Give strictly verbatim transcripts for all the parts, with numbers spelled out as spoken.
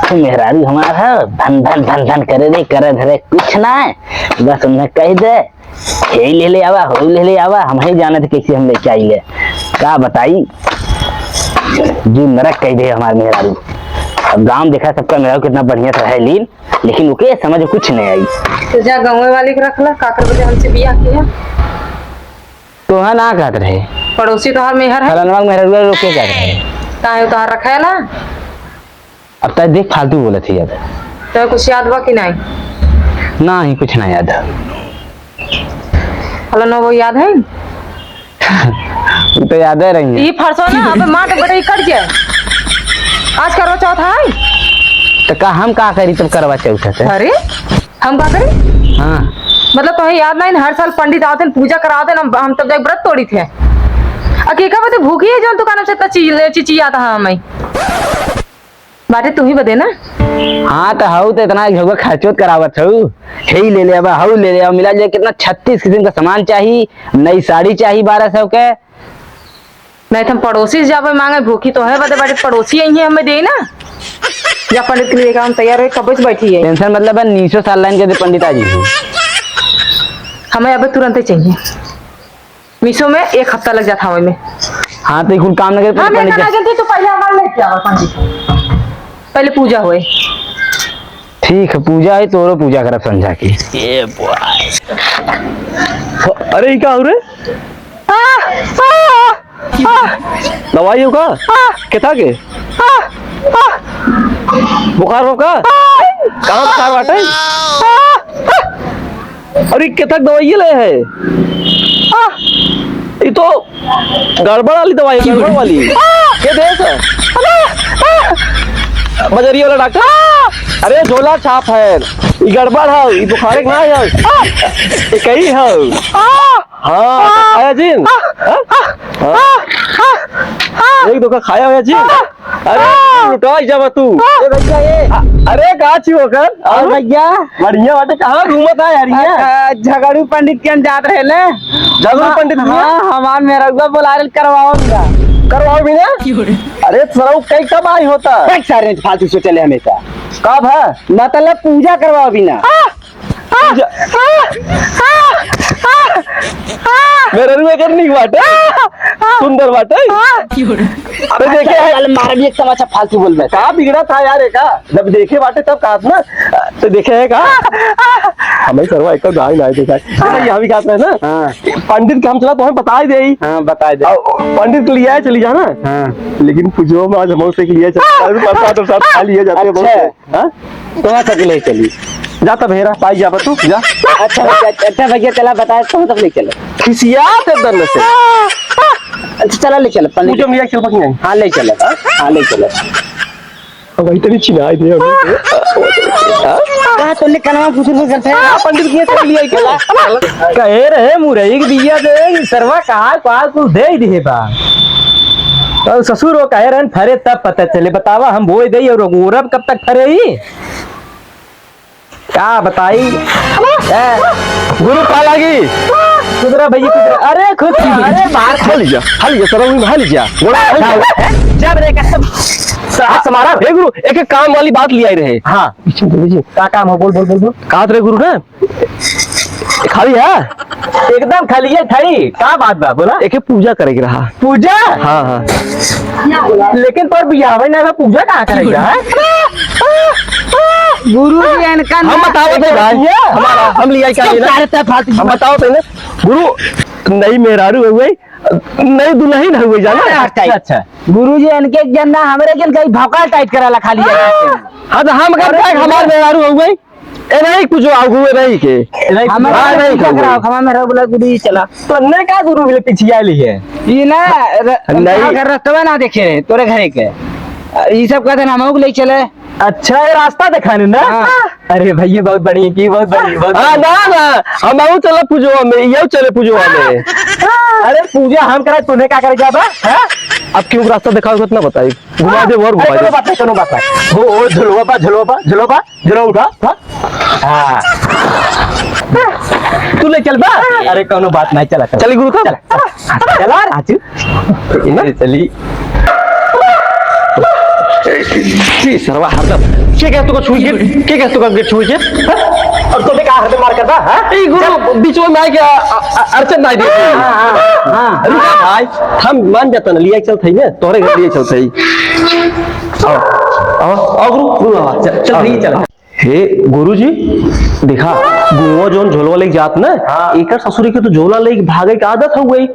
ठो मेहरारू हमार है, धन धन धन धन करे रे, करे धरे कुछ ना है। बस उन्हें कह दे, हे ले ले आवा, हो ले ले आवा, हम ही जानत कैसे हम लेके आई ले। का बताई, जो नरक कह दे हमार मेहरारू। अब गांव देखा सबका मेहरारू कितना बढ़िया से रहे लीन, लेकिन ओके समझ कुछ नहीं आई। तो जा गाँवे वाली के रख ला, का करबे जे हमसे बियाह किया। तोहा ना कहत रहे। पड़ोसी तोहार मेहर है। फलनवा के मेहररुआ लोग के कहत रहे। काहे तोहार रखेला? अब तय देख फालतू बोलत है अब। तो कुछ याद बा कि नहीं? ना ही कुछ ना याद। फलनवा वो याद है? उ तो यादे रही है। ई फरसो ना, अबे मार दे बेटा, ई कट जाए। आज करवा चौथ है। तो का हम का करी तब करवा चौथ है? अरे, हम का करी? हाँ। मतलब तोहे याद नहीं, हर साल पंडित आवत हैं, पूजा करावत हैं, हम, हम तब जाके व्रत तोड़ी थे। आ के का बदे भूखी है, जौन तू कानम से इतना ची-, चिचियात है हमें? बाटे तू ही बदे ना। हाँ, तो हऊ तो इतना झगुआ खर्चोत करावत हऊ, हे ही ले ले, अब हऊ ले ले, अब मिला जाए कितना छत्तीस किस्म का सामान चाही, नई साड़ी चाही बारह सौ के। नहीं तो हम पड़ोसी से जाबे मांगे, भूखी तो है बदे बाटे, पड़ोसी यही है, हमें दे ना। जा पंडित के लिए काम तैयार है, कब से बैठी है। टेंशन मतलब है, नीसो साल लाइन के दे पंडित आ जी। हमें अबे तुरंत ही चाहिए। मीशो में एक हफ्ता लग जाता हमें। हाँ, तो कुल काम ना करे, हाँ, मैं पंडित कहना जी। जल्दी तू पहले हमारे लेके आवा पंडित। पहले पूजा होए। ठीक है, पूजा है, तोरो पूजा करब संझा की। ये बॉय। अरे, ई का हो रे? आ, आ, आ, दवाई हो का? आ, केथा के? आ, आ, बुखार हो का? आ, कहाँ बुखार बाटे? आ, आ, अरे, केथा के दवाई ले है? आ, ई तो गड़बड़ वाली दवाई, गड़बड़ वाली। आ, के देस? बजरिया वाला डॉक्टर? अरे, झोला छाप है, ई गड़बड़ है, ई बुखारे के ना है, ई कही है। हाँ, आया जिन? हाँ? हाँ? एक धोखा खाया होया जिन? अरे, लुटाई जावा तू। ए भैया, ए। अरे, का छी होकर? अरे भैया। बढ़िया बाटे, कहाँ घूमत है यार ये? आ, आ, झगड़ू पंडित के हम जात रहे ले। झगड़ू पंडित के? हाँ, हमार मेहररुआ बोला रहे, करवाओ बिना। करवाओ बिना? अरे, सरऊ कई कब आई होता? कई सारे फालतू सोचले हमेशा। कब है? मतलब पूजा करवाओ बिना। पूजा। मेहररुआ एकर नीक बाटे। सुंदर बाटे। अबे देखे है। चल मार भी एक तमाचा फालतू बोल बे। का बिगड़ा था यार एका? जब देखे बाटे तब कहा ना। तो देखे है का? हमें सरवा एक गाय ना दिखा। भाई हम ही कहते हैं ना। हाँ। पंडित के हम चला तो हमें बता ही दे। हाँ, बता दे। पंडित के लिए आए चली जाना। हाँ। लेकिन पूजो में आज हम उसे के लिए चला। प्रसाद, प्रसाद खा लिए जाते हैं बहुत। अच्छा। हाँ? तोहरा सबके ले चली। जा तब हेरा, पाई जाबा तू, जा। अच्छा भैया, अच्छा भैया, चला बताए, तोहरा सब ले चले। खिसिया ते दन से। अच्छा, चला ले चले, पंडित। पूजा में ले चल पकी नहीं। हाँ, ले चले। हाँ, ले चले। अब वही तनी चिनाई दे हमें। हाँ? कहाँ तोने कनवा गुसुर गुसुर करते हैं? हाँ, पंडित के लिए चल लिया चला। कहे रहे मुरई के बिया दे, ई सरवा कहाँ, कहाँ कुछ दे ही दिहे बा। और ससुर वो कहे रहन, फरे तब पता चले। बतावा, हम बोए दे और ओरब कब तक फरे ही? का बताई? ए, गुरु पा लागी। कुदरा भैया, कुदरा। अरे, खुश रहो। अरे, बाहर खा लीजिए, खा लीजिए, सर, वहीं खा लीजिए। गोड़ा खा लीजिए। जब रे कसम। साहब, हमारा, हे गुरु, एक, एक काम वाली बात ले आई रहे। हाँ। का काम हो? बोल, बोल, बोल, बोल। कहा रे गुरु ना, खाली है? एकदम खाली है, खाली। का बात बा, बोला? एके पूजा करे के रहा। पूजा? हाँ, हाँ। लेकिन तोर बियाह ना, पूजा कहाँ करेगा, हैं? गुरु जी, इनका हम ना बताओ थे भाई, ये? हमारा, हम लिया क्या चुप लेना? सारे तय फालतू। हम बताओ थे ना, गुरु, नई मेहरारू हुई, नई दुल्हन हुई जाना। अच्छा, अच्छा। गुरु जी, इनके एक जन ना, हमरे जन कहीं भौकाल टाइट करा ला खाली है। हाँ, तो हम करते हैं, हमारे मेहरारू हुई। ए नहीं, कुछ आओ हुए नहीं के। नहीं, हमारे हाँ, नहीं, नहीं, टकराव, हमारे मेहरारू बोला, "गुरु जी, चला।" तो ने का गुरु बोले, पीछे आ लिए? ये ना, र-, नहीं। हमारे घर रस्तवा ना देखे रहे, तोरे घरे के। ई सब कहते हैं, "हम लोग ले चले।" अच्छा, ये रास्ता दिखाने ना? हाँ। अरे भैया, बहुत बढ़िया की, बहुत बढ़िया, बहुत हाँ, बढ़िया। ना, ना, हम आऊ चला पूजवा में, ये चले पूजवा में। अरे पूजा हम करे, तूने का करे जाबा? हाँ? अब क्यों रास्ता दिखाओ, कितना बताई? घुमा दे, और घुमा अरे, दे। कोनो बात नहीं, कोनो बात नहीं। ओ, ओ, झुलवा बा, झुलवा बा, झुलवा बा। जरा उठा, हाँ? हाँ। तू ले चल बा। अरे, कौनो बात नहीं, चला, चला। चली गुरु, कब? चला, चला, चला, राजू। ये चली। छी सरवा हरदम। के कहे तोका छुई के? के कहे तोका के छुई के? हाँ? और तोके का हरदम मार करता, हाँ? ई गुरु बीच में आके अ-, अ-, अड़चन नाहीं दे। हाँ, हाँ, हाँ। रुका भाई, हम मान जाता ना, लिया चलत हई ना, तोहरे घर लिया चलत हई। आओ, आओ, आओ गुरु, गुरु बाबा, चल, चल, आओ। भैया, चल। हे गुरुजी, देखा, गुरुआ जौन झोलवा लेके जात ना, हाँ। एकर ससुरी के तो झोला लेके भागे के आदत हो गई।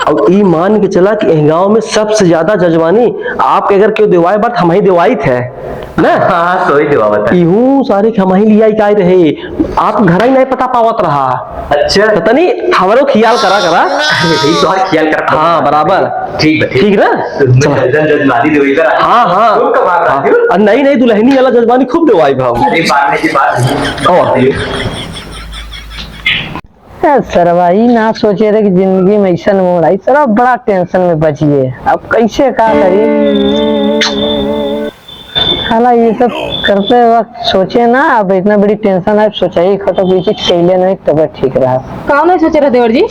अब ई मान के चला कि एह गाँव में सबसे ज्यादा जजवानी आपके अगर केहू देवाए बा, त हमही देवाइत है, ना? हाँ, हाँ, सोई देवावत है। इहू सारे के हमही लियाई के आए रहे, आप घर ही नहीं पता पावत रहा। अच्छा। त तनी हमरो खियाल करा, करा। अरे भाई, तोहार खियाल करत हाँ, बराबर। ठीक बा, ठीक। ठीक ना? तो मैं चला। जज-, जजमानी देवे इधर आ। हाँ, हाँ। खूब कमाल रहा हाँ। है। और नई, नई दुल्हनी वाला जजमानी खूब देवाई भाव। अरे, बाद में की बात है। ओ। ए, सरवा, ई ना सोचे रहे कि जिंदगी में ऐसन मोड़ आई। सरवा बड़ा tension में बचिए। अब कैसे का करी? साला ये सब करते वक्त सोचे ना, अब इतना बड़ी tension है, सोचा ही खटो कोई चीज कैले नहीं, तब ठीक रहा। का नहीं सोचे रहे देवर जी?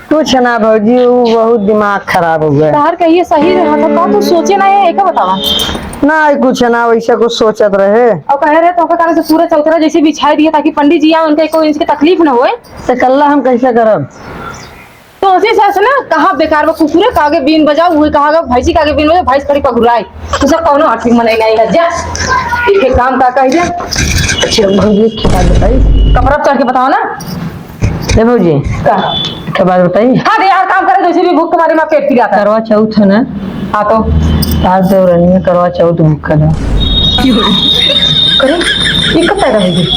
कुछ ना भौजी, वो बहुत दिमाग खराब हो गया। तहार कहिए सही रहा था, का तू सोचे ना है, एका बतावा। ना, कुछ ना, वैसे कुछ सोचत रहे। और कहे रहे तो ओकर कारण से पूरा चौतरा जैसे बिछाई दिए ताकि पंडित जी आए, उनका एको इंच के तकलीफ ना होए। तो कल्ला हम कैसे करब? तो उसी सास ना कहा बेकार में कुकुरे कागे बीन बजाओ, वही कहा भैंसी कागे बीन बजाओ, भैंस खड़ी पगुराई। तो सब कौनो आर्थिक मनाई नहीं है, जा। एक एक काम का कह दे। अच्छा, भौजी, एक बात बताई। कपड़ा चढ़ के बताओ ना। ए भौजी, का? एक बात बताई। हाँ रे यार, काम करे, जैसे भी भूख के मारे में पेट पिराता है। करवा चौथ है ना? हाँ तो? आज देवरानी में करवा चौथ भूखल है। अरे, ये कब पैदा होगी?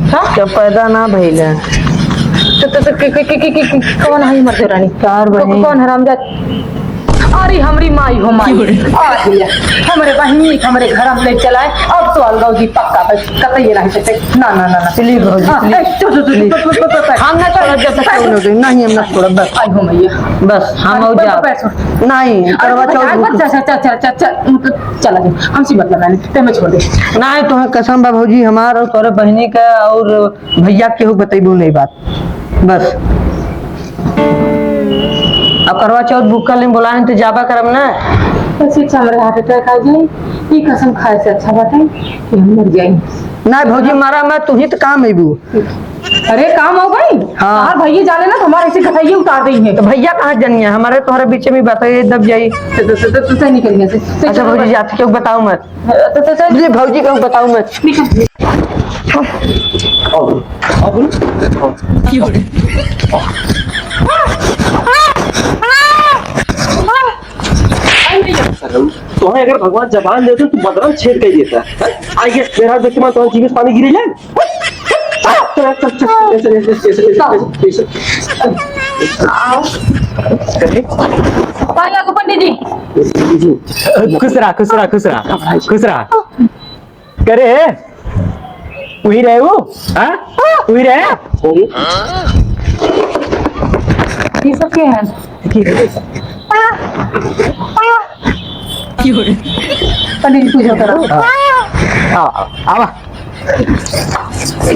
हाँ? जब पैदा ना भइल है। तो, तो, तो, के, के, कौन है मर देवरानी? चार तो बहिन। कौन हरामजाद? अरे हमरी माई हो माई। आ भैया, हमरे बहिनी, हमरे घर हम ले चलाए। अब तो अलगाव जी पक्का भाई, कतई नहीं सकते। ना, ना, ना, ना। Please भौजी, हाँ, please। ए, चुप, चुप, चुप, please। चुप, चुप, चुप, चुप। हम ना छोड़ब जब तक केहू ना दे। नहीं, हम ना छोड़ब, बस। आई हो मैया। बस, हम अरे, और जा। बैठ, बैठ। नहीं, अरे, करवा चौथ भैया, भूख- चल, चल, चला जा। हमसे मतलब नहीं, ते मैं छोड़ दे। नहीं, तो कसम बा भौजी, हमार और तोरे बहिनी का और भैया केहू बतैबू नहीं बात। बस। अब करवा चौथ भूखल नहीं बोला है, तो जाबा करब ना। बस एक हमरे heart attack आ जाए, ये कसम खाए से अच्छा बाटे कि हम मर जाए। ना भौजी, मारा मैं, तू ही तो काम अइबू। अरे काम हो गई? हाँ। हाँ भैया जाने ना, तो हमारे ऐसे गठाइए उतार देंगे। तो भैया कहाँ जानिए, हमारे तोहरे बीच में बात है, दब जाई। तो, तो, तो, तो, तो निकल गया से। अच्छा भौजी, जाते क्यों बताओ मत। तो, तो, तो, मुझे भौजी कहूँ बताऊँ मैं। निकल। अब, अब। तोहे अगर भगवान जबान देते तो बदरम छेद कर देता। आइए, मेरा देख के मैं तुम्हारे जीभ से पानी गिरे जाए। चल, चल, चल, चल, ऐसे, ऐसे, ऐसे, ऐसे, ऐसे, ऐसे, ऐसे। आओ। पानी लाओ पंडित जी। जी। खुश रहा, खुश रहा, खुश रहा, खुश रहा। करे, उही रहे वो? हाँ? उही रहे? ये सब क्या है? पंडित जी पूजा करा। हाँ, हाँ, आवा।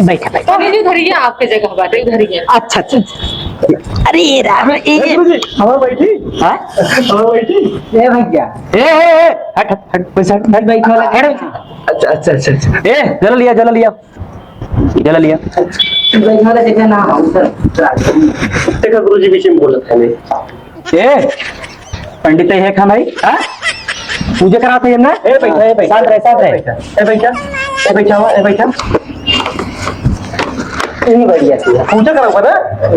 बैठा, बैठा। पंडित जी उधर ही है, आपके जगह बाटे, उधर ही है। अच्छा, अच्छा, अच्छा। अरे राम, ए, ए, गुरुजी, हवा बैठी? हाँ? हवा बैठी? ए भैया। ए, ए, ए, हट, हट, हट, पैसा हट, हट। बैठो, हट। अच्छा, अच्छा, अच्छा, अच्छा। ए, जला लिया, जला लिया। जला लिया। बैठो, देखा ना, हम सर। देखा गुरुजी बीच में बोलत है नहीं। ए, पंडित है खान भाई, हाँ? पूजा कराते हैं ना? ए, बैठा, ए, बैठा। शांत रहे, शांत रहे। ए, बैठा। ए, बैठा। ए, बैठा हुआ, ए, बैठा। यही बैठ गया। पूजा करा हुआ ना?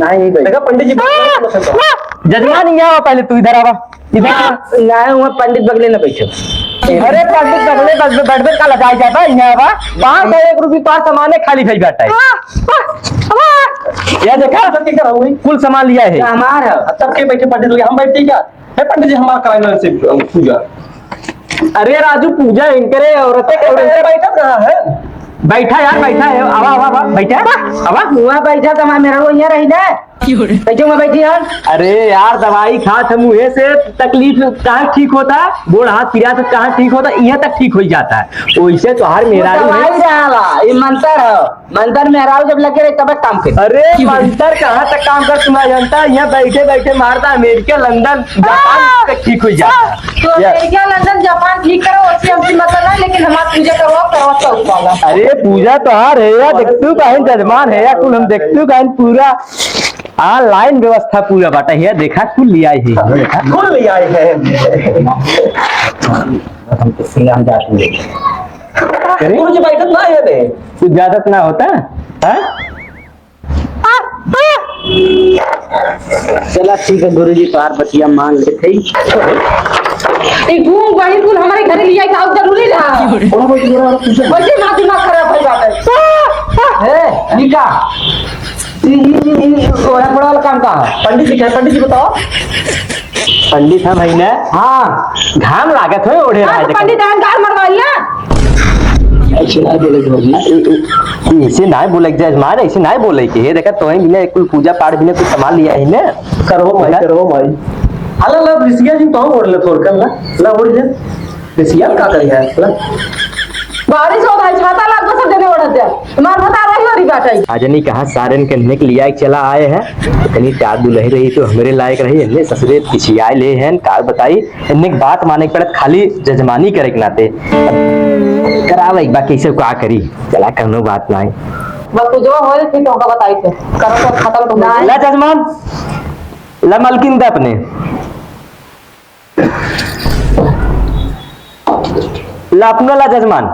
नहीं, नहीं बैठा। देखा, पंडित जी बैठा हुआ, पहले तू इधर आवा, इधर आवा। नहीं, वहाँ पंडित बगले ना बैठो। अरे, पंडित बगले बस बैठ, बैठ का लजाई जाता है, यहाँ आवा। पाँच सौ एक रुपये पाँच सामान है, खाली भाई बैठा है। यह देखा, कुल सामान लिया है। हमारा। तब के बैठे पंडित लोग, हम बैठते क्या? हे पंडित जी, हमारा कराई ना से, अ, पूजा। अरे राजू, पूजा इनकरे औरतें के अरे, औरतें बैठा कहाँ है? बैठा यार, बैठा है। आवा, आवा, आवा, बैठा। आवा। वहाँ बैठा तो हमारा मेरा वो यहाँ रही ना। बैठो, मैं बैठी है। अरे यार, दवाई खात हम, उहे से तकलीफ कहाँ ठीक होता? गोड़ हाथ पिरात कहाँ ठीक होता? इहाँ तक ठीक होइ जाता है। वैसे तोहार तो मेहरारू है। दवाई रहला, ये मंतर है। मंतर मेहरारू जब लगे रही, तब काम करे। अरे, मंतर कहाँ तक काम कर, तुम्हारा जनता? यहाँ बैठे बैठे मारता, अमेरिका, लंदन, जापान तक ठीक होइ जाता। तो या। अमेरिका, लंदन, जापान ठीक करो, उससे हमसे मतलब है, लेकिन हमार पूजा करवाओ, करवा चौथ वाला। अरे, पूजा तोहार है या, देखतू काहे जजमान है या, कुल हम देखतू काहे पूरा online व्यवस्था पूरा बाटे है, देखा कुल लियाए है। कुल लियाए है। हम तो सिंगार जात में। अरे? गुरुजी बैठत ना है बे। कुछ ज्यादा तो ना होता? हाँ? चला ठीक है गुरुजी, तोहार बतिया मान लेत हई। ई घूम वही कुल हमारे घरे लिया का जरूरी रहा। वैसे ना दिमाग खराब हो जाता है। ए, निका। ई, ई, ई, ई, ओढ़ा पड़ा वाला काम का है? पंडित जी का है, पंडित जी बताओ। पंडित है भाई ना? हाँ। घाम लागत है, ओढ़े हाँ, रहा तो देखो। पंडित है, गाल मरवा लिया। ऐसे ना बोले भौजी। ए, ए, ऐसे ना बोले जजमान, ऐसे ना बोले के। ये देखा, तोहे बिना कुल पूजा पाठ बिना कुछ सामान लिया ही ना। करो माई, देखा? करो माई। अला ला, ऋषिया जी तो ओढ़ ले थोड़ कर ला। ला, ओढ़ ले। ऋषिया का करी है? ला। बारिश हो भाई, छाता लाग, सब जने ओढ़त जा। हमार भतार वही ओरी बाटे। आ जनी कहाँ सारन के निक लिया के चला आए हैं। इतनी चार दुलही रही तो हमरे लायक रही, इन्ने ससुरे पिछियाए ले हैं, का बताई। इन्ने के बात माने के पड़त, खाली जजमानी करे के नाते। अब करावे एक बार कैसे का करी, चला कौनो बात नाई। बस पूजवा होए, फिर तुमका बताई थे। करो तो खत्म तो हो जाए। ला जजमान, ला मलकिन दे अपने। ला अपनो ला जजमान।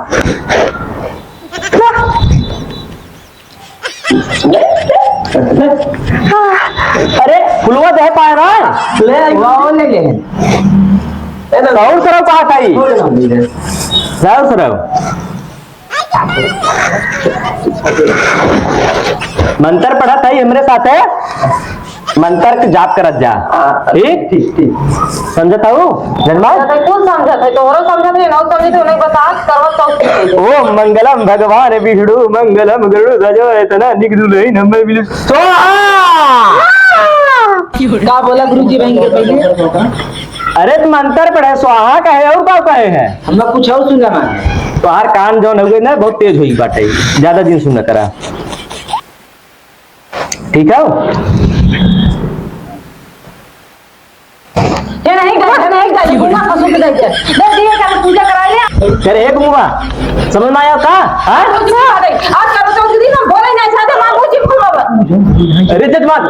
अरे, फुलवा दे पाए ना? ले आई। वाह, ले ले। ए ना, सौर सरव कहा था ई? छोड़ ना, ले ले। सौर सरव। मंत्र पढ़त हई हमरे साथे, मंत्र के जाप करत जा। हाँ, ठीक? ठीक, ठीक। समझत हऊ, जजमान? समझत है, कुल समझत है, तोहरो समझत है, नौ समझत है, उन्हें बता, करवत तो ठीक है। ओम मंगलम भगवान विष्णु, मंगलम गरुड़ ध्वजो, इतना निक दुलहिन हमें मिली। स्वाहा! का बोला गुरुजी बहन के पहले? अरे, तो मंत्र पढ़े, स्वाहा कहे और का कहे है? हम लोग कुछ और सुनना मांगे। तोहार कान जौन हुए ना, बहुत तेज हुई बाटे, ज्यादा दिन सुन करा। ठीक है? ये नहीं गई, ये नहीं गई, गुना फंसू के जाइए। दे दिए, कल पूजा करा लिया। तेरे एक मुआ, समझ में आया का? हाँ? कुछ नहीं आ रही। आज कल तो दीदी हम बोले नहीं, साथे मार मुझे फुल बाबा। अरे जजमान,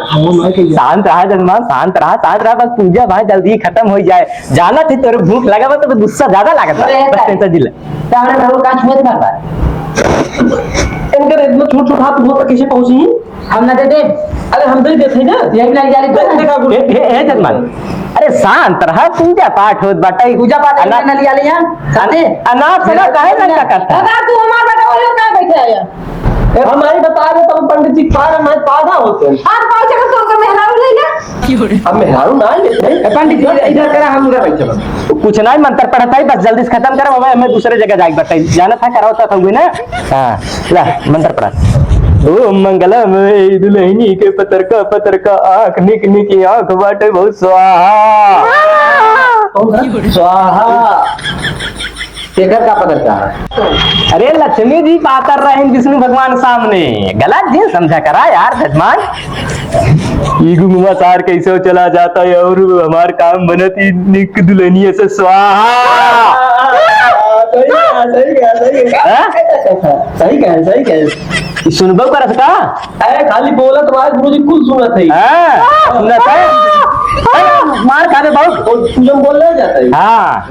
शांत रहा जजमान, शांत रहा, शांत रहा, बस पूजा भाई जल्दी खत्म हो जाए। जाना थी तोरे भूख लगा बा, तो गुस्सा ज्यादा लागत बा। अरे, बस tension दिला। तावड़े भरो का छुए बार बार। इनकर इतना छोट छोट हाथ हुआ तो कैसे पहुंची? हम ना दे दे। अरे हम दे देते हैं ना। यही ना जाने दे, देखा गुरु। ए, ए, ए, जजमान। अरे शांत रहा, पूजा पाठ होत बाटे। पूजा पाठ अना-, ना लिया लिया। अन-, अनाप शनाप काहे ना का करता? अगर तू हमार बेटा हो, का बैठे आया? ए, हम आई बता रहे तो पंडित जी पार हमारे पादा होते हैं। आज पाँच जगह तो उनका मेहरारू ले गया। अब मेहरारू ना लेते हैं। ए, पंडित जी, इधर करा, हम उधर बैठे हैं। कुछ ना, मंत्र पढ़त है, बस जल्दी से खत्म करो, हमें, हमें दूसरे जगह जाके बताई। जाना था, कराओ तो हुए ना। हाँ, ला, मंत्र पढ़ा। ओम मंगलम, ए दुलहिनी के पतरका, पतरका आँख, निक निक आँख बाटे बहुत स्वाहा। स्वाहा। केकर का पतरका? अरे, लक्ष्मी जी पातर रहेन विष्णु भगवान सामने। गलत जिन समझा करा यार, जजमान। ई गुंगवा सार कैसे चला जाता है और हमार काम बनत ही निक दुलहिनिया से स्वाहा। सही कहा, सही कहा, सही कहा। हाँ? सही कहा, सही कहा। ई सुनबो करत का? अरे खाली बोलत बा, गुरुजी कुल सुनत है। हाँ, सुनत है। अरे, मार खाबे बहुत। और पूजन बोल रहे जाता है। हाँ।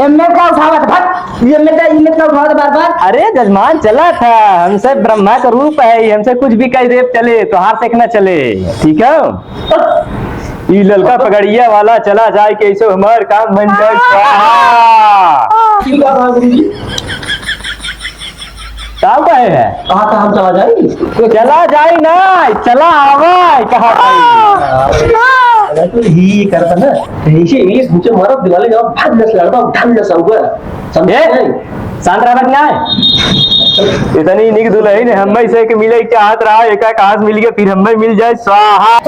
एमे का उठावत भट, ये में का, इमे का उठावत बार बार। अरे जजमान चला था, हमसे ब्रह्मा का रूप है, हमसे कुछ भी कह दे चले, तोहार से ना चले, ठीक है? ई ललका पगड़िया वाला चला जाए, कैसे हमार काम बन जाए, स्वाहा। ठीक है, हाँ, गुरुजी। का कहे है? कहा था हम चला जाए? चला जाए ना, चला आवा, कहा था? अरे तो ही करता ना, ऐसे English मुझे मारो दिवाली जाओ, भाग दस लड़का, ढंग से हुआ। समझे ए, नहीं? शांत रहबा कि नाय? इतनी निक दुलहिन हम्मे से के मिले चाहत रहा, एका कहाँ से मिल गया, फिर हम्मे मिल जाए, स्वाहा।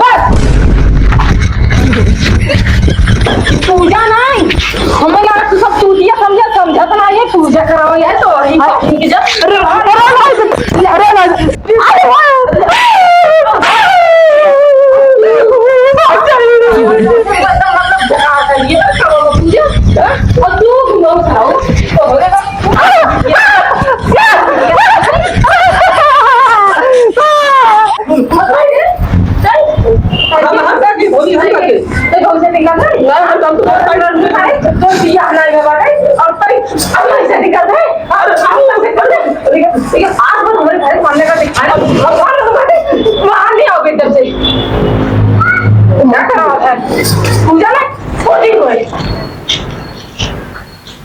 पूजा नहीं, हमें लगा तू सब चूतिया समझे, समझत ना ये पूजा कराओ यार, तो वही अरे, अरे, अरे, अरे, अरे, अरे, अरे,